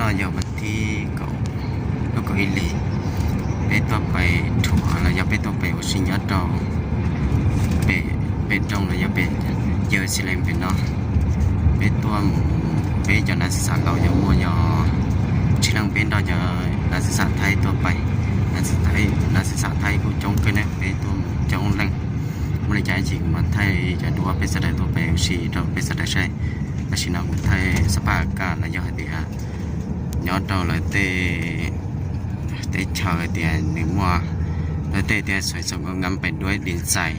Yog vas thib kaum, lub kaum ib hlis, peb tuaj pais rhuav los yog peb tuaj pais ua si nyob rau pem, pem roob los yog pem yawg Xi Leej pem no. Peb tuaj mus, peb cov nav xwm xam laus yog muaj yog tsib leej, peb nrog cov nav xwm xam Thaib tuaj pais. Nav xwm xam Thaib kuj coob kawg ne, peb tuaj mus coob leej. Muaj li cas tsis kuv mam thaij cov duab peb sawv daws tuaj pais ua si rau peb sawv daws saib. Tam sim no kuv thaij xab phaj kaj los yog hais tias nyob rau lawv tej teb chaws hais tias nws muaj, lawv tej tias xoay xo ngam pais duab di ntxais,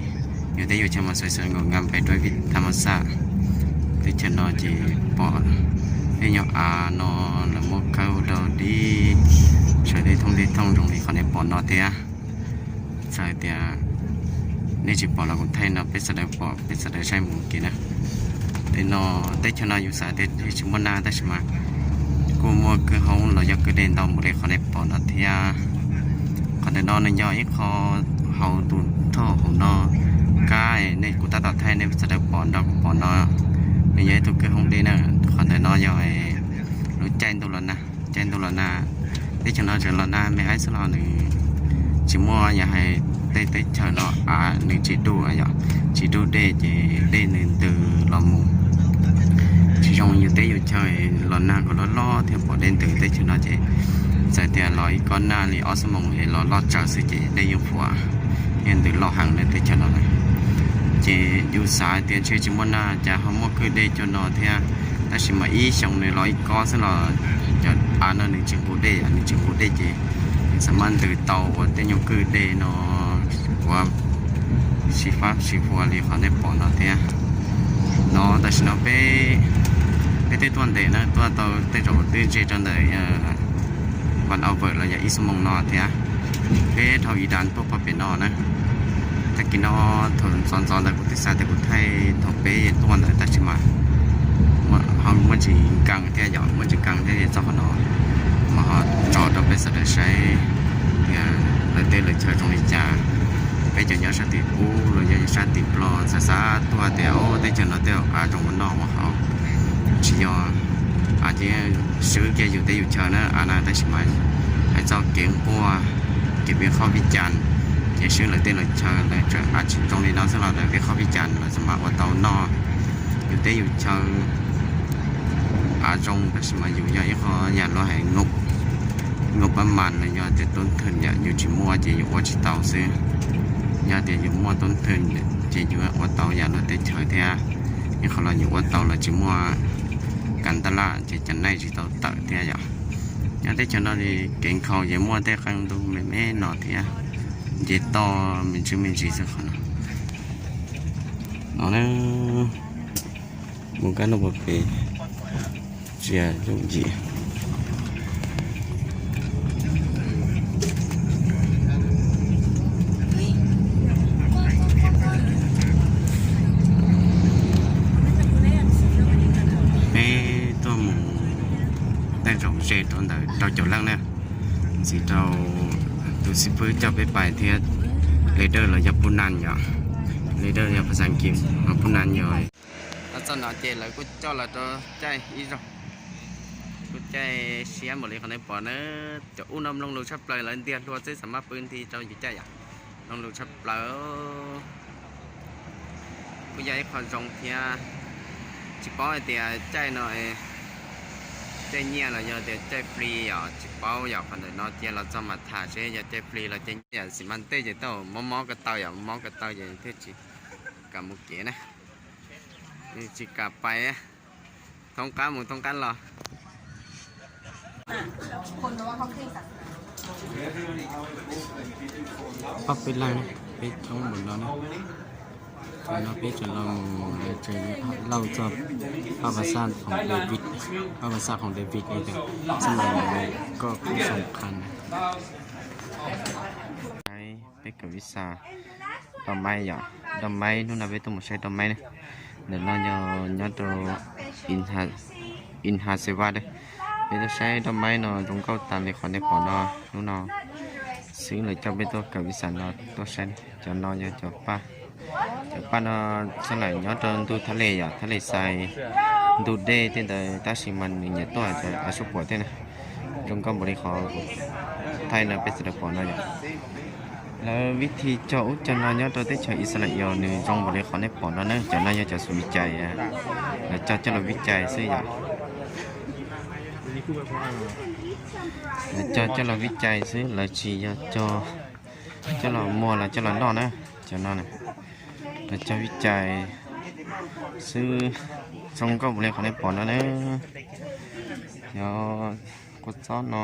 yus teb yus chaw mas xoay xo ngam pais duab vij tham mas xaj. Teb chaws no ces pom tej nyuag av no lawv muab khawb rau dib, sawv dib thooj dib thooj zoo li qhov nej pom no thiab. Txawm tias nej tsis pom los kuv thaij no peb sawv daws pom peb sawv daws saib mus kiag na. Tej no, teb chaws no yus xav tias tsis muaj nag tab sis mas kuj muaj kwj hoob los yog kwj dej ntau npaum li qhov nej pom no thiab. Qhov ntawm no nws yog ib qho hauv tus thoj hauv no kab, nej kuv tab tom thaij nej sawv daws pom nrog kuv pom no, nws yog ib tug kwj hoob dej na. Qhov ntawm no yog lub caij ntuj los nag, caij ntuj los nag. Teb chaws no tseem los nag me haib xwb los nws tsis muaj yog hais tej teb chaws no av nws tsis duj, yog tsis duj dej ces dej nws ntws los mus tsis zoo yus teb yus chaw. Los nag kom loj loj thiaj pom dej ntws. Teb chaws no ces txawm tias los ib kob nag li ob xuab moos es los loj tsawv xwb ces dej yeej puas, yeej ntws loj heev na teb chaws no na. Ces yus xav tias ntshe tsis muaj nag cas ho muaj kwj dej cuag no thiab. Tab sis mas ib xyoo nws los ib kob xwb los cov av no nws tsis nqus dej, nws tsis nqus dej ces nws xav mas ntws tau ua tej nyuag kwj dej no ua sib fab sib fua li qhov nej pom no thiab. No tam sim no peb, peb twb tuaj ntev na, tuaj tau tej zaum twb ntse rau ntawm one hour los yog ib xuab moos no thiab. Peb dhau ib das tuaj pog pem no na. Tag kis no thaum ntxov ntxov ntawd kuv twb xav tias kuv thaij thaum peb tuaj ntawd tab sis mas ho muaj ntsis nkees thiab, yog muaj ntsis nkees thiab txog qhov no mas ho tso rau peb sawv daws saib tias lawv teb lawv chaw zoo li cas. Peb cov nyob sab tim ub los yog sab tim Nplog xav xav tuaj tias teb chaws no tej av zoo ua noj ua haus, tsis yog, av ces swb kiag yus teb yus chaw na av na, tab sis mas hais txog kev nquag, kev vij qhob vij cas ces swb lawv tej lawv chaw, lawv tseem av tsis zoo li no xwb los lawv vij qhob vij cas lawv txawm mas ua tau noj yus teb yus chaw. Av zoo tab sis mas yus yog ib qho yam luag hais ngau pab mas los yog tias tub thwm yam yus tsis muaj ces yus ua tsis tau xwb. Yog tias yus muaj tub thwm ces yus ua tau yam luag teb chaws thiab. Ib qho los yus ua tau los tsis muaj kas tab laj ces cov neeg tsis tau tawm thiab yom. Nyob teb chaws no kev nkhaus ces muaj tej qee ntug me me no thiab, nce toj me ntsis me ntsis xwb qhov no. No na, mus kab noj pog pem tsia yooj yim. Peb tuaj mus tej zaum ze rau ntawm rau caum leej na, ntxiv rau tus xib fwb coj peb pais thiab. Leader los yog phub nan yom, leader yog phas xas kiv, phub nan yog. Txog no ces lawv kuj coj los rau caij ib zaug, kuj caij siab npaum li qhov nej pom na. Cov ub no mloog lus tshaj plaws, lawv ntiag hlua xwb xav maj pw nti rau yus caij yom. Mloog lus tshaj plaws. Kuj yog ib qho zoo thiab. Tsis paub hais tias caij no caij nyiaj los yog tias caij free yom, tsis paub yom. Qhov ntawm no cia los txog mas tham seb yog caij free los caij nyiaj yom. Xi mas ntej ces tau mob mob ko taw yom, mob ko taw ces thiaj tsis kam mus kev na. Tsis kam pais, thoob qab mus thoob qab los. Ob peb leeg, peb thoob mus no na. Tam no peb tseem los mus tsev lauj txog phab pas xaj khoom David, phab pas xaj khoom David li tias xab mas koj khoom som qhan. Peb kawm vis xas doj maib yom, doj maib hnub no peb tuaj mus saib doj maib na. Ntawm no yog nyob rau In Ha Seva, peb tuaj saib doj maib no zoo nkauj tas li qhov nej pom no. Hnub no xwb lawv coj peb tuaj kawm vis xas no tuaj saib. Cov no yog cov paj, cov paj no xab laim nyob rau ntuj thaj les yom, thaj les xais ntuj dej tej ntawd tab sis mas nws nyiam tuaj cov av suab puam tej na. Zoo nkauj npaum li qhov thaij no peb sawv daws pom no yom. Lawv vib thi cog ub cog no nyob rau teb chaws Israel nws zoo npaum li qhov nej pom no na. Cov no yog cov xum vij cais, lawv cog coj los vij cais xwb yom. Lawv cog coj los vij cais xwb, lawv tsis yog cog coj los muag los coj los noj na. Cov no lawv cog vij cais xwb, zoo nkauj npaum li qhov nej pom no na. Cov kua txob no,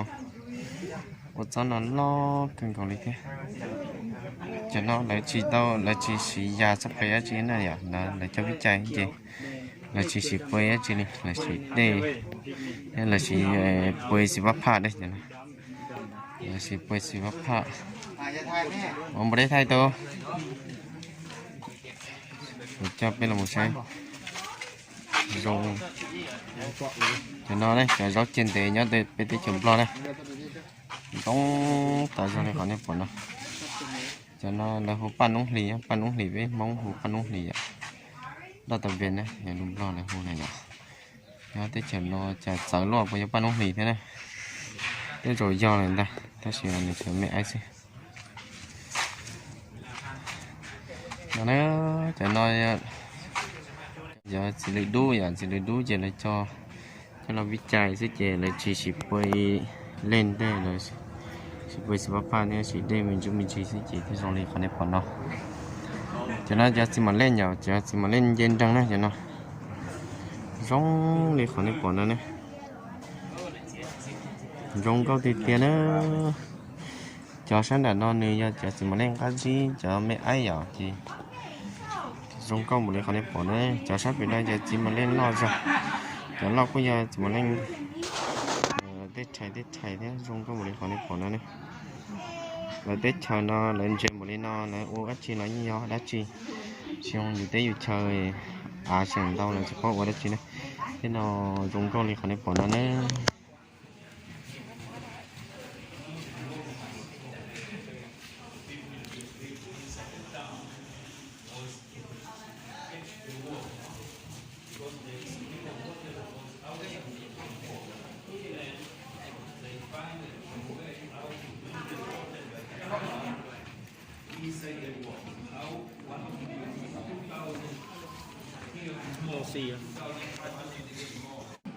kua txob no loj kawg nkaus li thiab. Cov no lawv tsis tau, lawv tsis siv yas txoj pes dab tsi na yom, lawv cog vij cais ces lawv tsis siv pes dab tsi li, lawv siv dej, lawv siv pes xis pab phaj dej cov no. Lawv siv pes xis pab phaj. Ua npaum li thaij tau. Kuv coj peb los mus saib zoo. Cov no ne, cov zaub ceg ntev nyob peb teb chaws Nplog na. Zoo tas zog li qhov nej pom no. Cov no lawv hu paj noob hlis, paj noob hlis peb Hmoob hu paj noob hlis yom. Doj tas npes na, yog lus Nplog lawv hu na yom. Nyob teb chaws no cas txawv luaj puas yog paj noob hlis thiab na. Tej zaum yog lawm ntag, tab sis nws tseem me aib xwb. No na, cov no yog txiv lws dub yom, txiv lws dub ces lawv cog coj los vij cais xwb ces lawv tsis siv pes leej tej, lawv siv pes xis pab phaj thiab siv dej me ntsuj me ntsis xwb ces thiaj zoo li qhov nej pom no. Cov no cov txiv mom leej yom, cov txiv mom leej nce nreeg na cov no. Zoo li qhov nej pom no ne. Zoo nkauj tiag tiag na. Cov sab nram no nws yog cov txiv mom leej qab zib, cov me aib yom ces zoo nkauj npaum li qhov nej pom na. Cov sab pem no yog txiv mom leej loj zog, cov loj kuj yog txiv mom leej tej rhais tej rhais thiab, zoo nkauj npaum li qhov nej pom no ne. Lawv teb chaws no lawv ntse npaum li no lawv ua dab tsi los yeej yog dab tsi. Tsis zoo yus teb yus chaw, av seem ntau lawv tsis paub ua dab tsi na. Tej no zoo nkauj li qhov nej pom no na.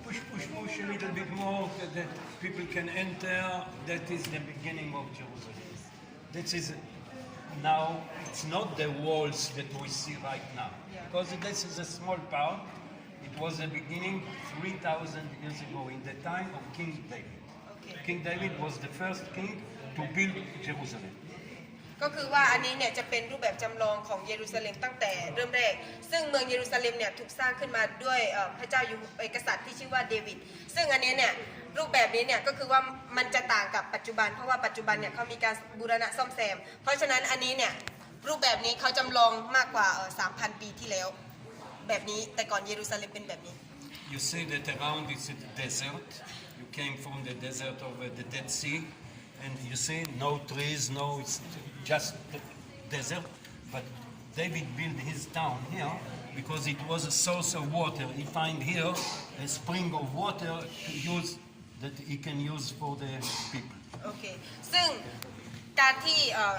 Push, push, push a little bit more so that people can enter. That is the beginning of Jerusalem. This is now, it's not the walls that we see right now, because this is a small part. It was the beginning three thousand years ago in the time of King David. King David was the first king to build Jerusalem. ก็คือว่าอันนี้เนี่ยจะเป็นรูปแบบจำลองของเยรูซาเล็มตั้งแต่เริ่มแรก ซึ่งเมืองเยรูซาเล็มเนี่ยถูกสร้างขึ้นมาด้วยเอ่อพระเจ้ายูเอ่อกษัตริย์ที่ชื่อว่าเดวิด ซึ่งอันนี้เนี่ยรูปแบบนี้เนี่ยก็คือว่ามันจะต่างกับปัจจุบัน เพราะว่าปัจจุบันเนี่ยเขามีการบูรณะซ่อมแซม เพราะฉะนั้นอันนี้เนี่ยรูปแบบนี้เขาจำลองมากกว่าเอ่อสามพันปีที่แล้ว แบบนี้ แต่ก่อนเยรูซาเล็มเป็นแบบนี้ You see that around is a desert. You came from the desert over the Dead Sea, and you see no trees, no, it's just desert. But David built his town here because it was a source of water. He find here a spring of water to use, that he can use for the people. โอเค ซึ่งการที่เอ่อ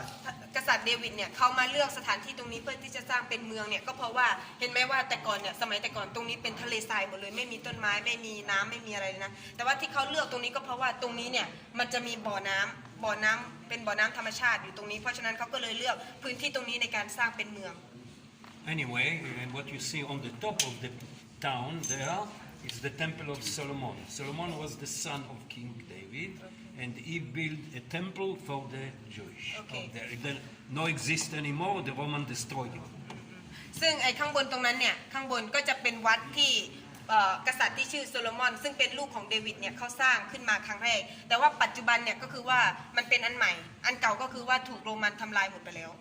กษัตริย์เดวิดเนี่ยเขามาเลือกสถานที่ตรงนี้เพื่อที่จะสร้างเป็นเมืองเนี่ยก็เพราะว่าเห็นไหมว่าแต่ก่อนเนี่ยสมัยแต่ก่อนตรงนี้เป็นทะเลทรายหมดเลยไม่มีต้นไม้ไม่มีน้ำไม่มีอะไรเลยนะแต่ว่าที่เขาเลือกตรงนี้ก็เพราะว่าตรงนี้เนี่ยมันจะมีบ่อน้ำบ่อน้ำเป็นบ่อน้ำธรรมชาติอยู่ตรงนี้ เพราะฉะนั้นเขาก็เลยเลือกพื้นที่ตรงนี้ในการสร้างเป็นเมือง Anyway, and what you see on the top of the town there is the Temple of Solomon. Solomon was the son of King David, and he built a temple for the Jewish. Okay. Of the, the, no exist anymore. The Roman destroyed it. ซึ่งไอ้ข้างบนตรงนั้นเนี่ยข้างบนก็จะเป็นวัดที่เอ่อกษัตริย์ที่ชื่อโซโลมอน ซึ่งเป็นลูกของเดวิดเนี่ยเขาสร้างขึ้นมาครั้งแรก แต่ว่าปัจจุบันเนี่ยก็คือว่ามันเป็นอันใหม่ อันเก่าก็คือว่าถูกโรมันทำลายหมดไปแล้ว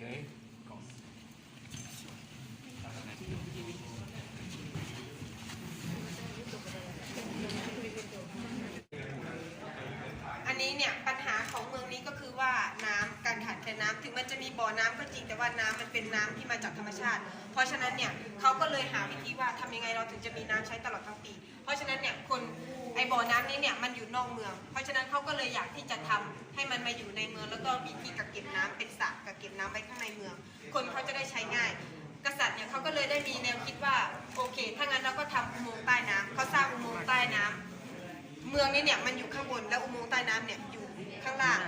Okay. อันนี้เนี่ยปัญหาของเมืองนี้ก็คือว่าน้ำการขาดแคลนน้ำถึงมันจะมีบ่อน้ำก็จริงแต่ว่าน้ำมันเป็นน้ำที่มาจากธรรมชาติ เพราะฉะนั้นเนี่ยเขาก็เลยหาวิธีว่าทำยังไงเราถึงจะมีน้ำใช้ตลอดทั้งปี เพราะฉะนั้นเนี่ยคนไอ ไอ้บ่อน้ำนี้เนี่ยมันอยู่นอกเมือง เพราะฉะนั้นเขาก็เลยอยากที่จะทำให้มันมาอยู่ในเมือง แล้วก็มีที่กักเก็บน้ำ เป็นสระกักเก็บน้ำไว้ข้างในเมือง คนเขาจะได้ใช้ง่าย กษัตริย์เนี่ยเขาก็เลยได้มีแนวคิดว่า โอเค ถ้างั้นเราก็ทำอุโมงค์ใต้น้ำ เขาสร้างอุโมงค์ใต้น้ำ เมืองนี้เนี่ยมันอยู่ข้างบน แล้วอุโมงค์ใต้น้ำเนี่ยอยู่ข้างล่าง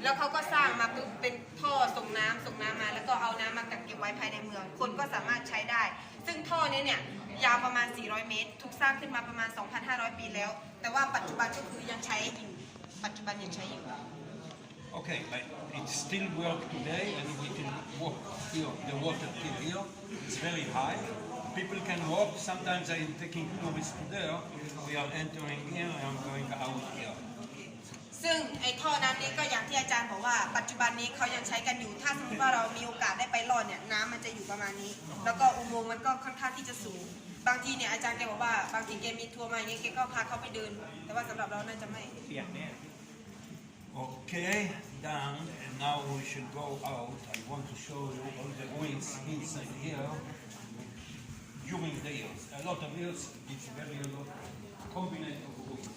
แล้วเขาก็สร้างมาปุ๊บเป็นท่อส่งน้ำ ส่งน้ำมา แล้วก็เอาน้ำมากักเก็บไว้ภายในเมือง คนก็สามารถใช้ได้ ซึ่งท่อนี้เนี่ยยาวประมาณ สี่ร้อย เมตร ถูกสร้างขึ้นมาประมาณ สองพันห้าร้อย ปีแล้ว แต่ว่าปัจจุบันก็คือยังใช้อยู่ ปัจจุบันยังใช้อยู่ Okay, but it still work today and we can walk here. The water still here. It's very high. People can walk. Sometimes I am taking tourists to there. We are entering here and I'm going out here. ซึ่งไอ้ท่อน้ำนี้ก็อย่างที่อาจารย์บอกว่าปัจจุบันนี้เขายังใช้กันอยู่ ถ้าสมมติว่าเรามีโอกาสได้ไปลอดเนี่ยน้ำมันจะอยู่ประมาณนี้ แล้วก็อุโมงค์มันก็ค่อนข้างที่จะสูง บางทีเนี่ยอาจารย์แกบอกว่าบางทีแกมีทัวร์มาอย่างเงี้ยแกก็พาเขาไปเดิน แต่ว่าสำหรับเราน่าจะไม่ เปียกเนี่ย Okay, done. And now we should go out. I want to show you all the wheels inside here. During the years, a lot of years, it's very a lot combination of wheels.